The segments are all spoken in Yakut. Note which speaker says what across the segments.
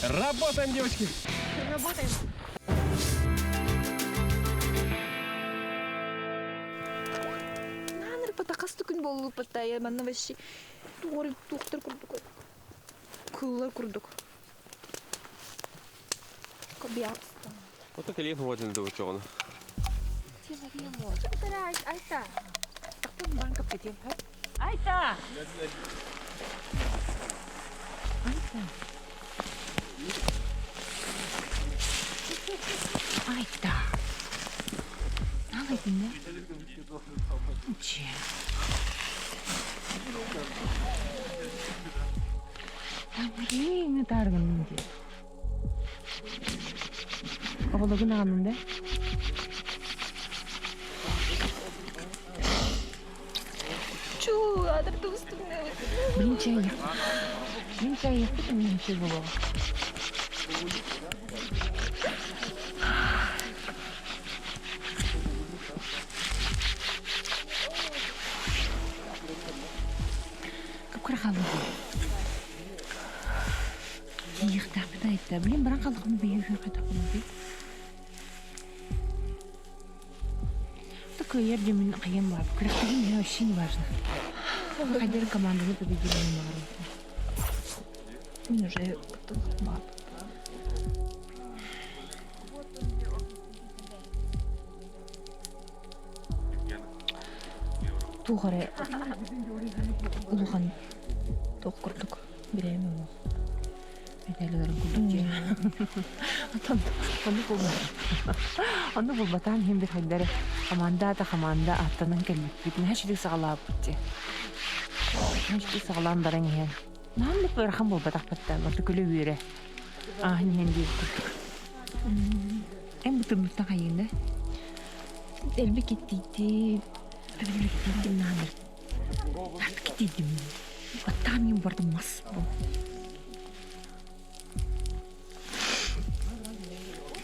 Speaker 1: Работаем, девочки!
Speaker 2: Работаем. Наныр патакас күн боллу паттая манна вообще тугор туохтар курдук кыллар курдук. Кобиапста.
Speaker 1: Ото кэлиэн хуотин дубучоҕуна.
Speaker 2: Айта. Айта!
Speaker 3: Айта. Айта. Наалайдын Че. Тамарин таргын дии. Оҕологун аҕанным да?
Speaker 2: Чуу, адыр тубустугна.
Speaker 3: Мин чайык. Мин чайыкпыт мин чай буолуоҕа. Кып-кыра хаалла Тиийиэхтээхпит айта. Блин, баран хааллахпына бэйэ хайдахпын Такой мин хайым бар. Күрэхтэһии мне вообще не важно. Хайдер команданы победили не могу.
Speaker 2: Мин уже баар. Туох эрэ улахан туох курдук бирээмэ уох.
Speaker 3: Медалларын курдук дии. Онтон оннук буолбатах. Оннук буолбатаан иһин бир хайдары хамаанда аата хамаанда ааттанан кэлбиппит. Наһаа үчүгэй саҕалаабыппыт дии. Наһаа үчүгэй саҕалаан баран иһэн. Наһаа ыарахан буолбатахпыт да, барыта күлэ-үөрэ. Ааһан иһэн диэбит курдук. Эн бу тымныттан хайыын да?
Speaker 2: Элби киттийдим.
Speaker 3: Элби киттийдим нааныр. Киттийдим. Баттаан мин бардым мас бу.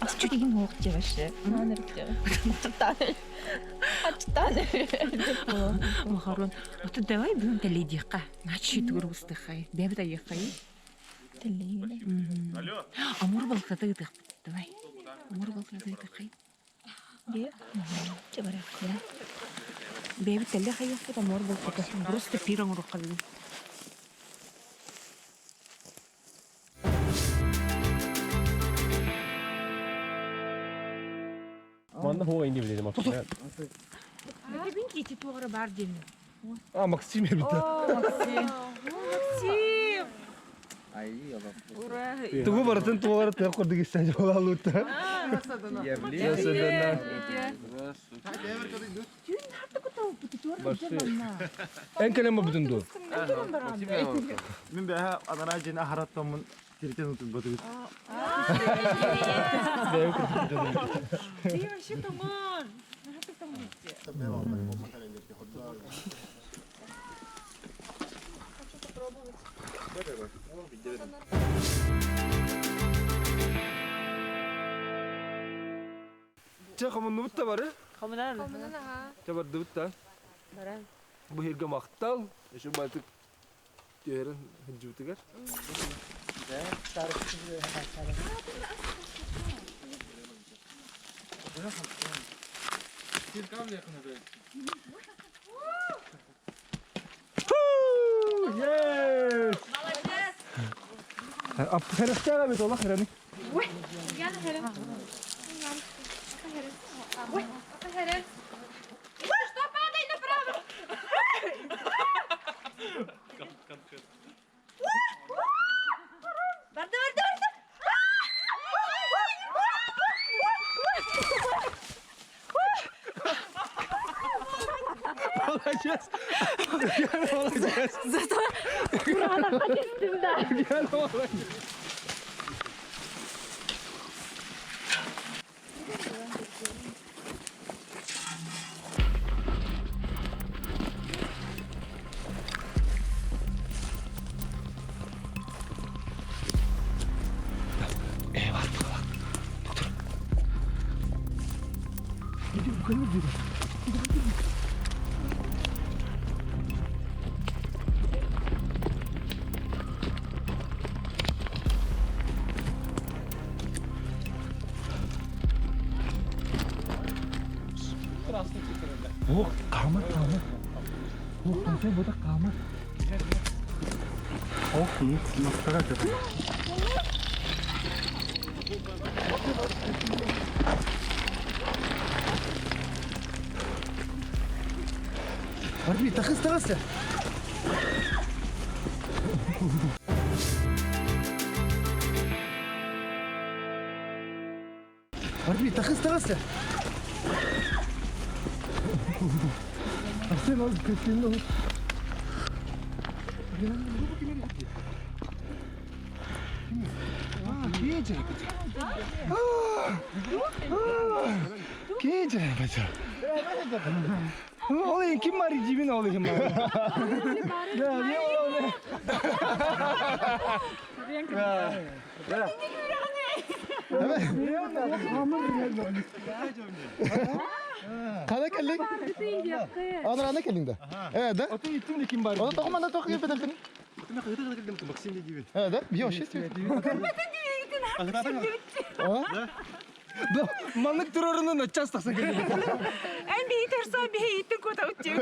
Speaker 2: Асчу деген оқ деп вообще. Нааныр деп. Ачтан.
Speaker 3: Махарон. Ото давай бүгүн тэлэйдиэххэ. Начи түгөр устыхай. Бэбит айыаххай.
Speaker 2: Тэлэйгилэ.
Speaker 3: Амур балыктата ытыахпыт. Давай. Амур балыктата ытыаххай.
Speaker 2: Бе. Чэ барыахха.
Speaker 3: Бэбит тэллэ хайыахпыт амур балыктата. Просто пир оҥоруохха бүгүн.
Speaker 1: Манна хуа инди биледи Максим.
Speaker 3: Бин кити туора бар диэн.
Speaker 1: А, Максим эбит.
Speaker 3: О, Максим. Максим!
Speaker 4: Ура!
Speaker 1: Тугу барытын туолар тыа курдук истэн жолалута. Эн кэлэн бутун ду.
Speaker 5: Мин бэһэ анараа дьиэни аһараттаммын тиритэн утуйбатыбыт.
Speaker 3: Ты вообще туман.
Speaker 1: Чэ хомуннубут да бары.
Speaker 3: Хомунан.
Speaker 2: Хомунан аха.
Speaker 1: Чэ бардыбыт да.
Speaker 3: Баран.
Speaker 1: Бу иһиргэ махтал. Еще байтык түһэрин сылдьыбытыгар. Yes!
Speaker 2: Молодец!
Speaker 1: Аппхерехтера бит олох херени.
Speaker 2: Яна херен. Что, падай направо! Барды, барды, барды!
Speaker 1: Молодец! Молодец!
Speaker 3: Зато кураанахха түстүм да.
Speaker 1: Молодец!
Speaker 5: О, хаамар, хаамар. О, конце бута хаамар. Ох, мастара Арби, тахыс тахыс. Арби, тахыс тахыс. Арсен, ол көтүн Ол ким бар жибин ол ким бар.
Speaker 4: Қана келдің? Анырана келдің да? Э, да?
Speaker 5: Отun иттим ким бар.
Speaker 4: Оны тоқыманда тоқы кеп бетен Э, да? Био, шесть.
Speaker 5: Да, маннык турарынан час тахса келди.
Speaker 3: Эн бии терсо бии иттин кута уттиу.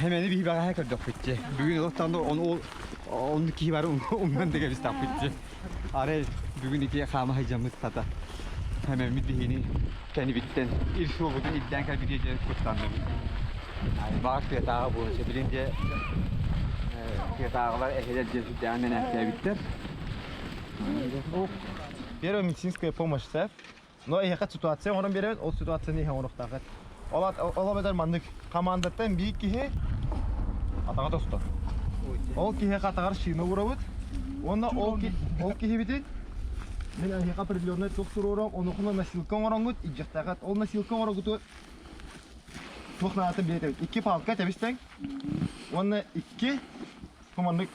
Speaker 6: Хемени бии баҕаһа көрдөхпүтче. Бүгүн олохтан ону онну киһи бары умнан деге биз таппытче. Аре бүгүн ити хаама хайжаммыт тата. Хемемит биһини кэнибиттен ир суолбутун илдээн кэлбитиэ диэн куттанныбыт. Баар тыатааҕы буолан билин дьэ тыатааҕылар эһэлэр дьэ сүрдээҕин мэнээктээбиттэр.
Speaker 4: Первая медицинская помощь сэр. Но эһиэхэ ситуация оҥорон биэрэбит, ол ситуацияны иһэ оҥоруохтааххыт. Ол ол эбэтэр маннык командаттан биир киһи атаҕа тостор. Ол киһиэхэ атаҕар шина уурабыт. Уонна ол ол киһибитин мин эһиэхэ определенный туох туруорам, онуохуна носилка оҥороҥҥут илдьиэхтээххит. Ол носилка оҥорогуту туох наадатын билэтэбит. Икки палка тэбистэҥ уонна икки маннык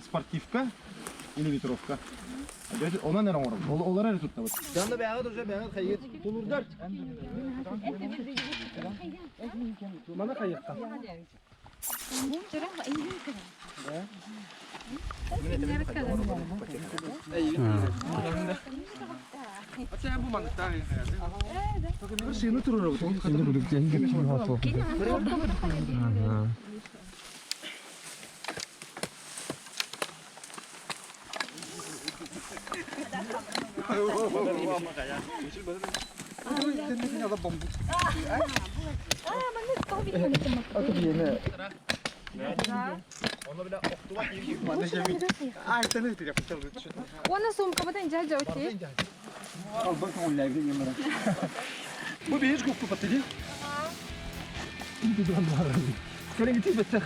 Speaker 4: спортивка или ветровка. Онон эрэ оҥоробут. Олор эрэ туттабыт. Жанна бэйэҕит уже бэйэҕит хайыт тулурдар. Мана хайыахха. Сыны турурабыт.
Speaker 2: Уонна суумкабытын дьэ дьэ
Speaker 5: Бу биир группа патыди. Кэлин беттэх.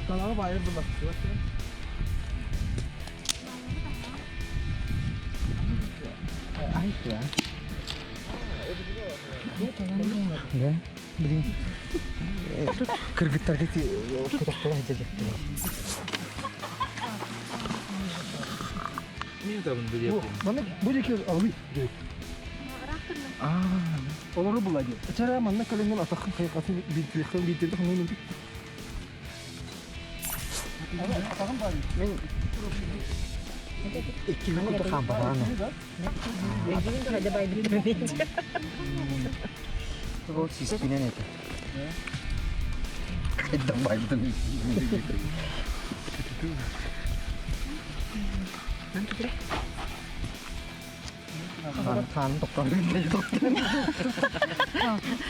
Speaker 5: Талаҕы баайар була.
Speaker 6: Да, блин. Кыргыттарга көтөхтөрө сылдьар.
Speaker 5: Маны бу диэки алый. Олору була дии. Чара манна кэлэҥҥин атаххын хайҕатын биирдиэххин биирдиэххин ханныгын
Speaker 6: Мин икки күн курдук хаампатаҕым. Ол сиспинэн этэ. Хайдах байдым. Хаанын тохтоору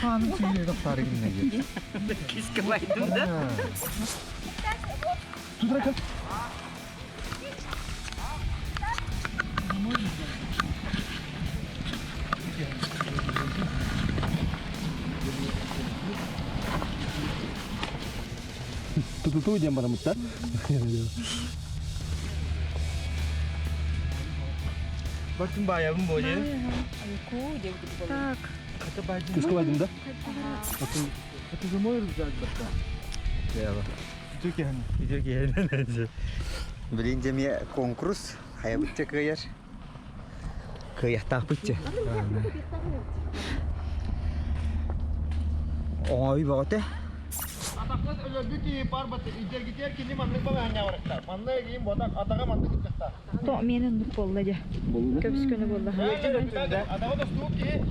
Speaker 6: Хаанын сүүрүү тохтоору гиннэ.
Speaker 3: Киска байдым да.
Speaker 5: Тутра Тутуту диэн барамыттар.
Speaker 1: Бартын баябын бойы.
Speaker 2: Так.
Speaker 5: Күскө байдым да?
Speaker 1: Это мой рюкзак башка.
Speaker 6: Билин дьэ конкурс хайабытча кыайар. Кыайахтаахпытча. Оҥой бөҕөтө.
Speaker 4: Өлөрбүт киһи барбат илдьэргитигэр кини маннык балаһанньа барыктар. Манна илиим ботак атаҕа маннык ыттыктар.
Speaker 2: То миэнэ оннук буолла дьэ. Көбүс көнө буолла.
Speaker 4: Атаҕа тостубут киһи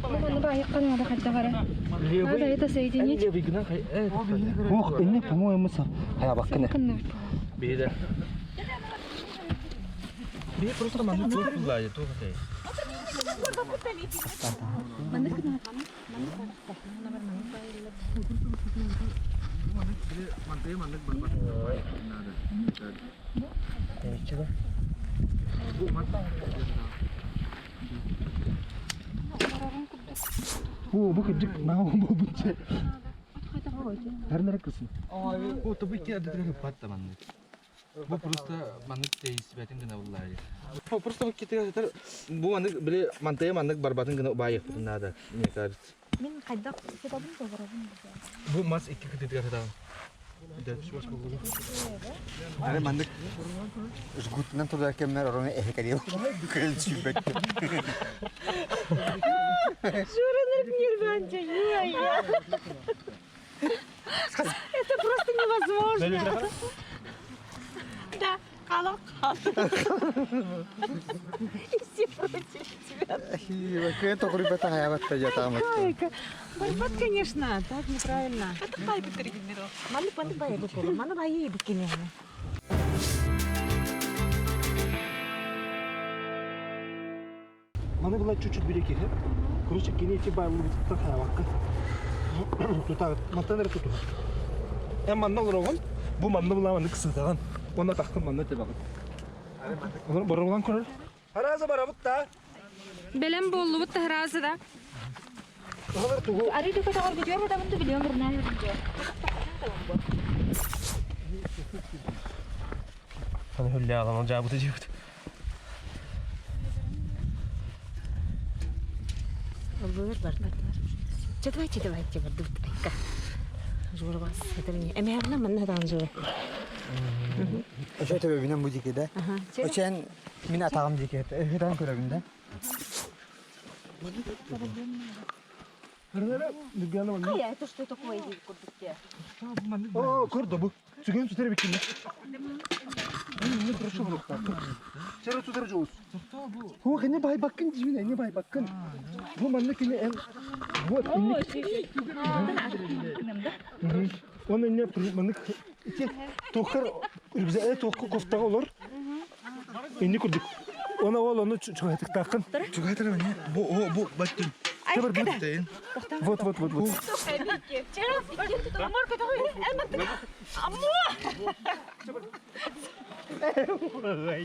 Speaker 2: Манна баайыкка наада хайдах эрэ. Надо это соединить.
Speaker 5: Ох, инне, по-моему, хайабаккын.
Speaker 1: Биһиде. Биһи просто маннык туох буллаайы туох этэй?
Speaker 5: О, бу кырдьык наа буолбут. Бәрін кылсын.
Speaker 1: Бу тобу икки ардытыгар ыппат да маннык. Бу просто маннык тэйисибэтин гына буллаайы. Просто бу китигэр сытар бу маннык били мантайы маннык барбатын гына убаайыахпытын наада, мне кажется.
Speaker 2: Мин хайдах сытабын толоробун.
Speaker 1: Бу мас икки кытыытыгар сытаҕын.
Speaker 6: Ары маннык жгутунан турар кэммэр орону эһэ кэлиэ кэл сүүрбэккэ.
Speaker 3: Жураныр нерванча, Это просто невозможно. Да, халок И все против тебя.
Speaker 6: Кыйын тоқырыппата хаябатта жатаамат.
Speaker 3: Барбат, конечно, так неправильно.
Speaker 2: Это хайбы триггеров.
Speaker 3: Маны паны байы букулу, маны байы букине.
Speaker 5: Маны была чуть-чуть биреки. Короче, кини эти байлы бутта хаябакка. Тута, мантан эрэ тутуһар. Эн манна олороҕун, бу манна була маннык сытаҕын. Уонна тахтын манна тэбэҕин. Олор боругулан көрөр.
Speaker 4: Хараза барабыт да.
Speaker 2: Бэлэм буоллубут таһараазы да.
Speaker 5: Олор тугу
Speaker 2: Арый да көтөҕөр бүтүөр да бунду билиэн бурнаа
Speaker 1: Аны хүллэ аламал жаабыты жибит.
Speaker 3: Оллар бар бар. Чэ давайте давайте бардыбыт айка. Жура бас. Это не. Эмэхна манна даан жура.
Speaker 6: Ошо төбөбүнэн бу дики да. Очен мин атаҕым дики. Өһүтэн көрөбүн да.
Speaker 3: Ай, это что такое?
Speaker 5: О, көрдө бу. Сүгөн сүтер биккин. Не хорошо было. Чара сүтер жоос. Хо, не бай баккын дибин, не бай баккын. Бу манны кини эн вот Он не манны ити тохар рюкзак тохку кофтага олор. Энни курдук. Она ол оны чугайтыктакын.
Speaker 1: Чугайтыр не? Бу бу баттын.
Speaker 5: Баттын. Вот вот вот вот.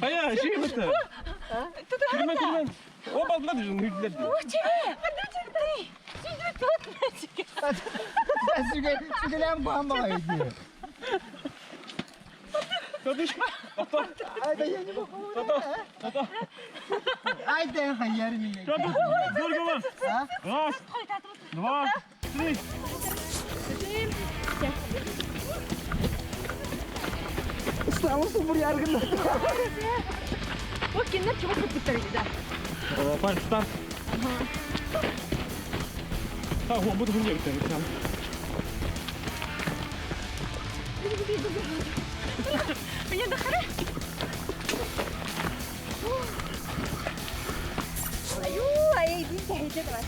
Speaker 1: Ая, ши бытты. Кирмен кирмен. О балдына дүжін хүллер.
Speaker 6: Сүгелен баан бағай Айда хайяр мине.
Speaker 1: Дорго Раз, два, три.
Speaker 2: О, киндер чего купить да.
Speaker 1: Пан, старт. А, о, буду хүлле битті.
Speaker 2: Меня дохара. Аю, ай, иди, иди, давай.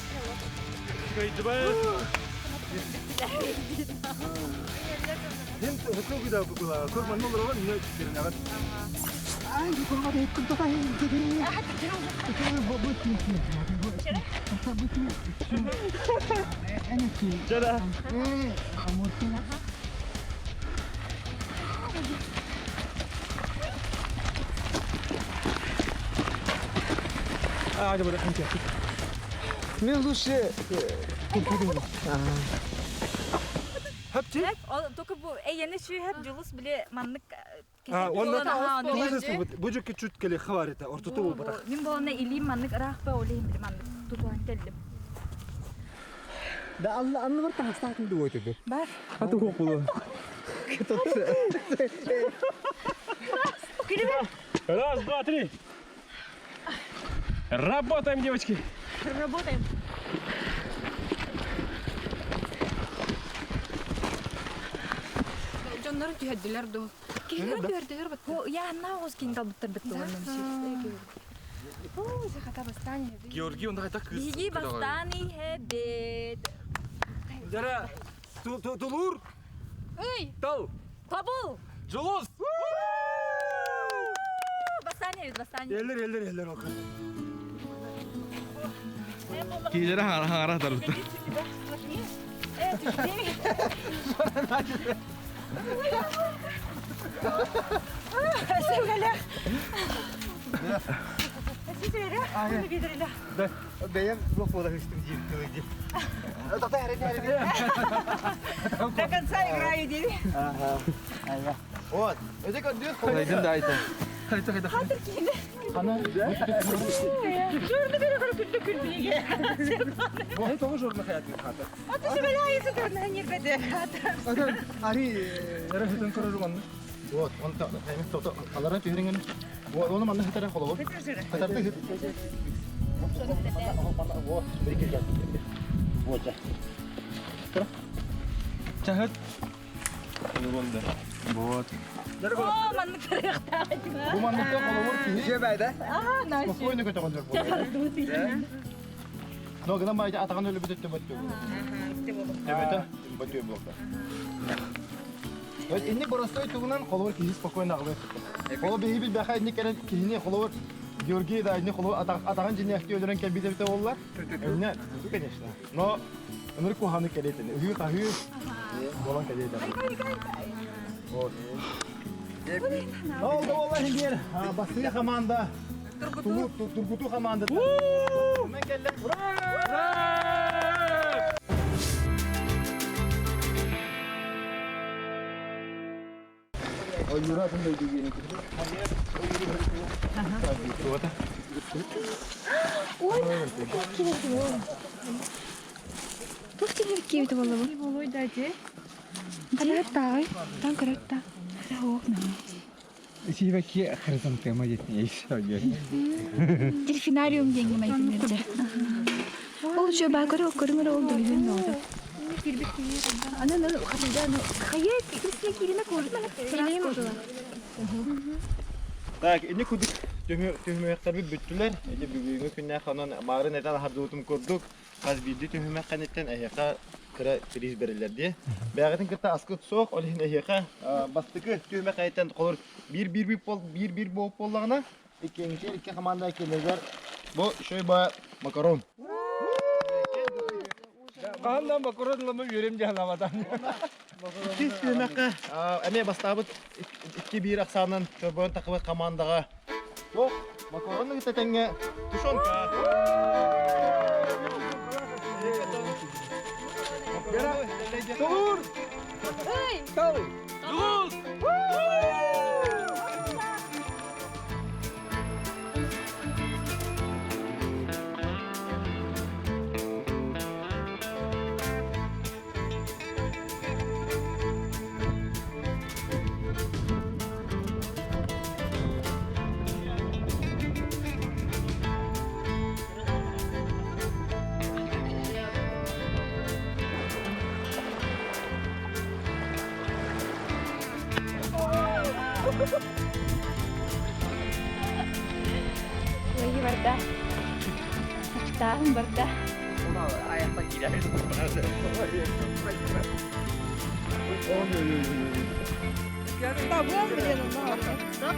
Speaker 5: Hem hukuk da bu kula. Kör manны олор не берин
Speaker 6: Ай, korma da ettim tota
Speaker 1: Жада. А, жабы рахмет.
Speaker 6: Мен лучше
Speaker 5: Хапчы?
Speaker 2: Только бу эйени шүйһәп жулус биле маннык
Speaker 5: А, онна бу жөккө чүт келе хабарыта, ортото болбатак.
Speaker 2: Мин болона илим маннык рахпа олейм биле маннык тутуан келдим.
Speaker 6: Да алла анны бар тахастаатын дуой төбө.
Speaker 2: Бар.
Speaker 1: Аты көк болу. Раз, два, три. Работаем, девочки.
Speaker 2: Работаем.
Speaker 3: Дьоннорун түһэрдилэр дуу?
Speaker 2: Киһилэр түһэрдилэр бат. Я на оҕус кин талбыттар бит
Speaker 1: Георгий онда хайта кыз.
Speaker 2: Биһиги бастаан иһэбит.
Speaker 5: Жара тулур.
Speaker 2: Ый!
Speaker 5: Тал.
Speaker 2: Табыл!
Speaker 5: Жолос.
Speaker 2: Бастаан иһэбит, бастаан иһэбит.
Speaker 5: Эллер эллер эллер окы.
Speaker 1: Киһилere хара тарыпты.
Speaker 6: Бэйэм блок буола хүстүм диир тылы дии.
Speaker 3: До конца играю, диви.
Speaker 4: Вот. Эти көрдүк.
Speaker 1: Хайдын да айта.
Speaker 3: Журны көрө көрө күлдү күлбүге.
Speaker 5: Бу тоҕу журна хаятын хата.
Speaker 3: Аты сөбөлө турна нербеде.
Speaker 5: Ари эре хытын көрөр манны.
Speaker 4: Вот, он та тото алара түһэрин. Вот, оны манна хатара холобур. Хатарды хыт. Вот, бери кел. Вот.
Speaker 1: Чахыт. Вот.
Speaker 2: О, маннык тарыхтаах.
Speaker 4: Бу манныкта холобур киһи
Speaker 6: Жебәйдә.
Speaker 2: Аа, наша.
Speaker 4: спокойно көтөгөндөр болот. Но гына майда атаган өлү бүтөттө бөттө. Төбөтө бөттө болот. Вот инни боростой тугунан холобур киһи спокойно агылып. Холобур биһи бил баха инни керен киһини холобур Георгий да инни холобур атаган жинияхти өлөрөн келбите бите боллар. Эмне, конечно. Но ыныр куханы келетин. Үхү кахы болан келет. Вот. Oldu vallahi bir basıya команда. Тургуту команда. Мен келдим.
Speaker 2: Тух тебе киевит болобу?
Speaker 3: Болой да де.
Speaker 2: Караттагай. Там каратта.
Speaker 6: Сибәки хризантема детне ишәгә.
Speaker 2: Дельфинариум деньги мои примерте. Ол еще бакыры көрүңөр ол дойдун oldu. Ана на хатыда ну хая кисне кирина кожу.
Speaker 4: Так, инни кудук түһүмэхтэр бүттүлэр. Эти бүгүҥҥү күннээх онон баарын этэн хардыбытым курдук. Хас биирдии түһүмэх кэнниттэн эһиэхэ кыра приз берилэр дии. Бэҕэтин кытта аскыт суох, ол иһин эһиэхэ бастакы түһүмэх кэнниттэн холор биир-биир биир бол биир-биир буолуп буоллаҕына, иккинчи икки команда кэллэгэр бу шойба макарон.
Speaker 5: Каандан бакырын лама үйрем жаһаламатан.
Speaker 4: Иккис түһүмэххэ эмиэ бастаабыт икки биир ахсаанан чорбойон тахыбыт командаҕа Туох макароны кытта тэҥҥэ тушенка.
Speaker 5: Тур! Тал!
Speaker 1: Жолос!
Speaker 2: Ой, барда. Тагын барда.
Speaker 3: Табыл блин, ну.